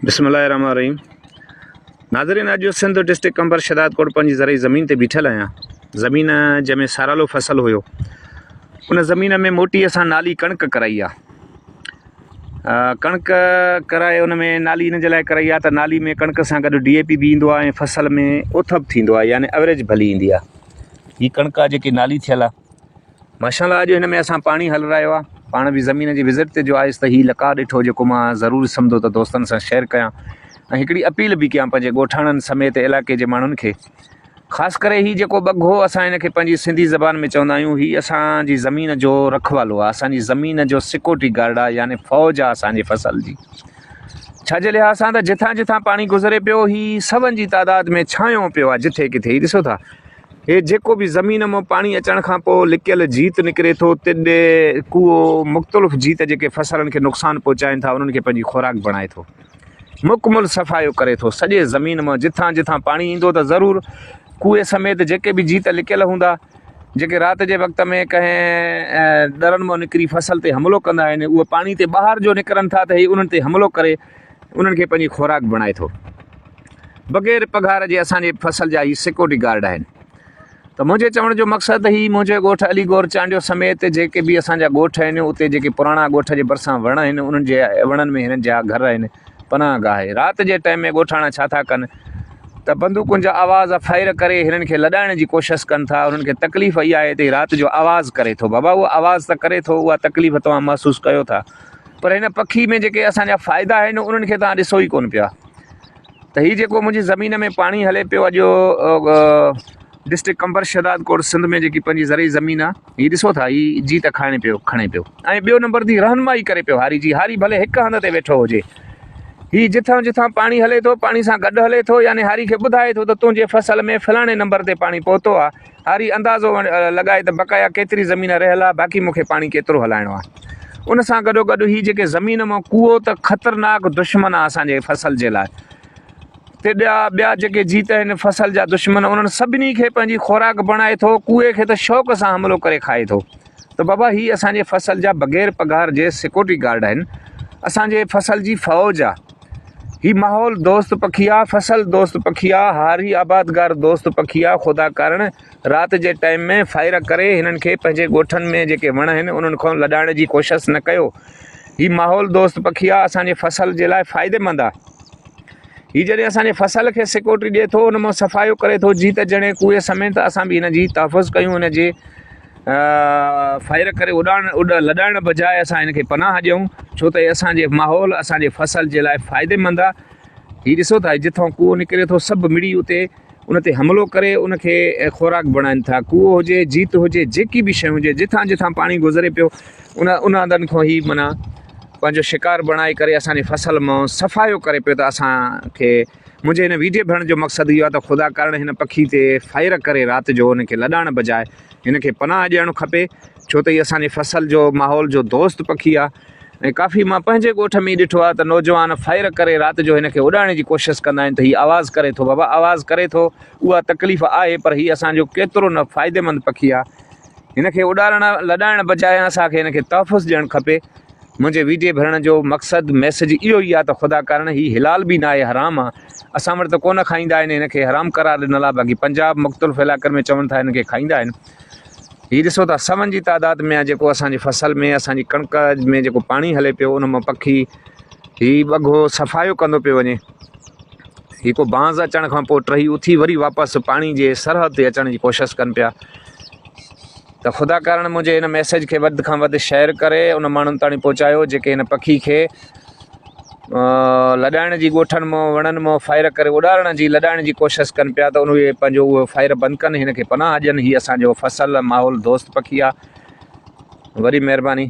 بسم الله الرحمن الرحيم ناظرين اڄ سنڌ ڊسٽرڪٽ قمبر شھداد ڪوٽ پنهنجي زرعي زمين تي بيٺل آهيان زمين جنهن ۾ سارالو فصل هيو ان زمين ۾ موٽي اسان نالي ڪڻڪ ڪرائي آ ڪڻڪ ڪرائي ان ۾ نالي ان جي لاء ڪرائي آ ته نالي ۾ ڪڻڪ سان گڏ ڊي اي پي به ايندو آ ۽ فصل ۾ اوٿ به ٿيندو آ يعني ايوريج ڀلي ايندي آ هي ڪڻڪ آ جيڪي نالي ٿيل آ ماشاء الله اڄ هن ۾ اسان پاڻي هلرايو آ پاڻ به زمين جي وزٽ تي جو آيس ته هي لقاء ڏٺو جيڪو مان ضروري سمجهو ته دوستن سان شيئر ڪيان ۽ هڪڙي اپيل به ڪيان پنهنجي ڳوٺاڻن سميت علائقي جي ماڻهن کي خاص ڪري هي جيڪو ٻگهو اسان هن کي پنهنجي سنڌي زبان ۾ چوندا آهيون هي اسان جي زمين جو رکوالو آ اسان جي زمين جو سيڪورٽي گارڊ آ يعني فوج آ اسان جي فصل جي ڇا جي لحاظ سان ته جتان جتان پاڻي گذري پيو هي سون جي تعداد ۾ ڇانيو پيو آ جٿي ڪٿي هي ڏسو ٿا هي جيڪو به زمين مان پاڻي اچڻ کان پوء لڪيل جيت نڪري ٿو، تڏ، ڪوئو، مختلف جيت جيڪي فصلن کي نقصان پهچائين ٿا، انهن کي پنهنجي خوراڪ بڻائي ٿو. مڪمل صفايو ڪري ٿو. سڄي زمين مان جتان جتان پاڻي ايندو ته ضرور ڪوئي سميت جيڪي به جيت لڪيل هوندا، جيڪي رات جي وقت ۾ ڪنهن ڏرن مان نڪري فصل تي حملو ڪندا آهن، اهي پاڻي تي ٻاهر جو نڪرن ٿا ته هي انهن تي حملو ڪري انهن کي پنهنجي خوراڪ بڻائي ٿو. بغير پگهار جي اسان جي فصل جا هي سيڪورٽي گارڊ آهن ته منهنجي چوڻ جو مقصد هي منهنجي ڳوٺ علي گور چانڊيو سميت جيڪي به اسان جا ڳوٺ آهن اتي جيڪي پراڻا ڳوٺ جي ڀرسان وڻ آهن انهن جي وڻن ۾ هنن جا گهر آهن پناهه گاهه آهي رات جي ٽائيم ۾ ڳوٺاڻا ڇا ٿا ڪن ته بندوقن جا آواز فائر ڪري هنن کي لڏائڻ جي ڪوشش ڪن ٿا انهن کي تڪليف اها آهي ته رات جو آواز ڪري ٿو بابا اهو آواز ته ڪري ٿو اها تڪليف توهان محسوس ڪيو ٿا پر هن پکي ۾ جيڪي اسان جا فائدا آهن انهن کي توهان ڏسو ئي ڪونه پيا ته هي جيڪو منهنجي زمين ۾ پاڻي هلي پيو اڄ ڊسٽرڪٽ قمبر شهداد ڪوٽ سنڌ ۾ جيڪي پنهنجي زرعي زمين آ هي ڏسو ٿا هي جيت کائڻ پيو کڻي پيو ۽ ٻيو نمبر تي رهنمائي ڪري پيو هاري جي هاري ڀلي هڪ هنڌ تي ويٺو هجي هي جٿان جٿان پاڻي هلي ٿو پاڻي سان گڏ هلي ٿو يعني هاري کي ٻڌائي ٿو ته تنهنجي فصل ۾ فلاڻي نمبر تي پاڻي پهتو آ هاري اندازو لڳائي ته بقايا ڪيتري زمين رهيل آهي، باقي مون کي پاڻي ڪيترو هلائڻو آهي. ان سان گڏوگڏ هي جيڪي زمين مان ڪوئو ته خطرناڪ دشمن آهي اسان جي فصل جي لاء. تيڏا ٻيا جيڪي جيت آهن فصل جا دشمن انهن سڀني کي پنهنجي خوراڪ بڻائي ٿو، ڪوئي کي ته شوق سان حملو ڪري کائي ٿو. ته بابا هي اسان جي فصل جا بغير پگهار جي سيڪورٽي گارڊ آهن، اسان جي فصل جي فوج آهي. هي ماحول دوست پکي آ، فصل دوست پکي آ، هاري آبادگار دوست پکي آ، خدا ڪارڻ رات جي ٽائيم ۾ فائر ڪري هنن کي پنهنجي ڳوٺن ۾ جيڪي وڻ آهن انهن کان لڏائڻ جي ڪوشس نه ڪيو. هي ماحول دوست پکي آ، اسان جي فصل جي لاء فائديمند آ. هي جڏهن اسان جي فصل کي سيڪورٽي ڏئي ٿو ان مان صفايو ڪري ٿو جيت جڻي ڪوئي سميت اسان به هن جي تحفظ ڪيون هن جي فائر ڪري اڏائڻ اڏ لڏائڻ بجاء اسان هن کي پناهه ڏيون ڇو ته هي اسان جي ماحول اسان جي فصل جي لاء فائديمند آ هي ڏسو ٿا جٿان ڪوئو نڪري ٿو سڀ مڙي اتي ان تي حملو ڪري ان کي خوراڪ بڻائن ٿا ڪوئو هجي جيت هجي جيڪي به شيون هجي جٿان جٿان پاڻي گذري پيو ان ان هنڌن کان هي معنيٰ پنهنجو شڪار بڻائي ڪري اسان جي فصل مان صفايو ڪري پيو ته اسان کي منهنجي هن ويڊيو ڀرڻ جو مقصد اهو آهي ته خدا ڪارڻ هن پکي تي فائر ڪري رات جو ان کي لڏائڻ بجاء هن کي پناهه ڏيڻ کپي ڇو ته هي اسان جي فصل جو ماحول جو دوست پکي آهي ۽ ڪافي مان پنهنجي ڳوٺ ۾ ڏٺو آهي ته نوجوان فائر ڪري رات جو هن کي اڏائڻ جي ڪوشش ڪندا آهن ته هي آواز ڪري ٿو بابا آواز ڪري ٿو اها تڪليف آهي پر هي اسان جو ڪيترو نه فائديمند پکي آهي هن کي اڏارڻ لڏائڻ بجاء اسان کي هن کي تحفظ ڏيڻ کپي. منهنجي ويڊيي ڀرڻ جو مقصد ميسيج اهو ئي آهي ته خدا ڪارڻ هي حلال به ناهي حرام آهي اسان وٽ ته ڪونه کائيندا آهن هن کي حرام قرار ڏنل آهي باقي پنجاب مختلف علائقن ۾ چون ٿا هن کي کائيندا آهن هي ڏسو ٿا سون جي تعداد ۾ آهي جيڪو اسان جي فصل ۾ اسان جي ڪڻڪ ۾ جيڪو پاڻي هلي پيو ان مان پکي هي ٻگهو صفايو ڪندو پيو وڃي هي ڪو بانس اچڻ کان پوء ٽهي اٿي وري واپس پاڻي جي سرحد تي اچڻ جي ڪوشش ڪن پيا ته خدا ڪارڻ منهنجي هن ميسيج کي وڌ کان وڌ شيئر ڪري ان ماڻهن تاڻي پهچايو جيڪي هن پکي کي لڏائڻ جي ڳوٺن مان وڻن مان فائر ڪري اڏارڻ جي لڏائڻ جي ڪوشش ڪن پيا ته اهي پنهنجو اهو فائر بند ڪن هن کي پناهه ڏين هي اسانجو فصل ماحول دوست پکي آهي وڏي مهرباني.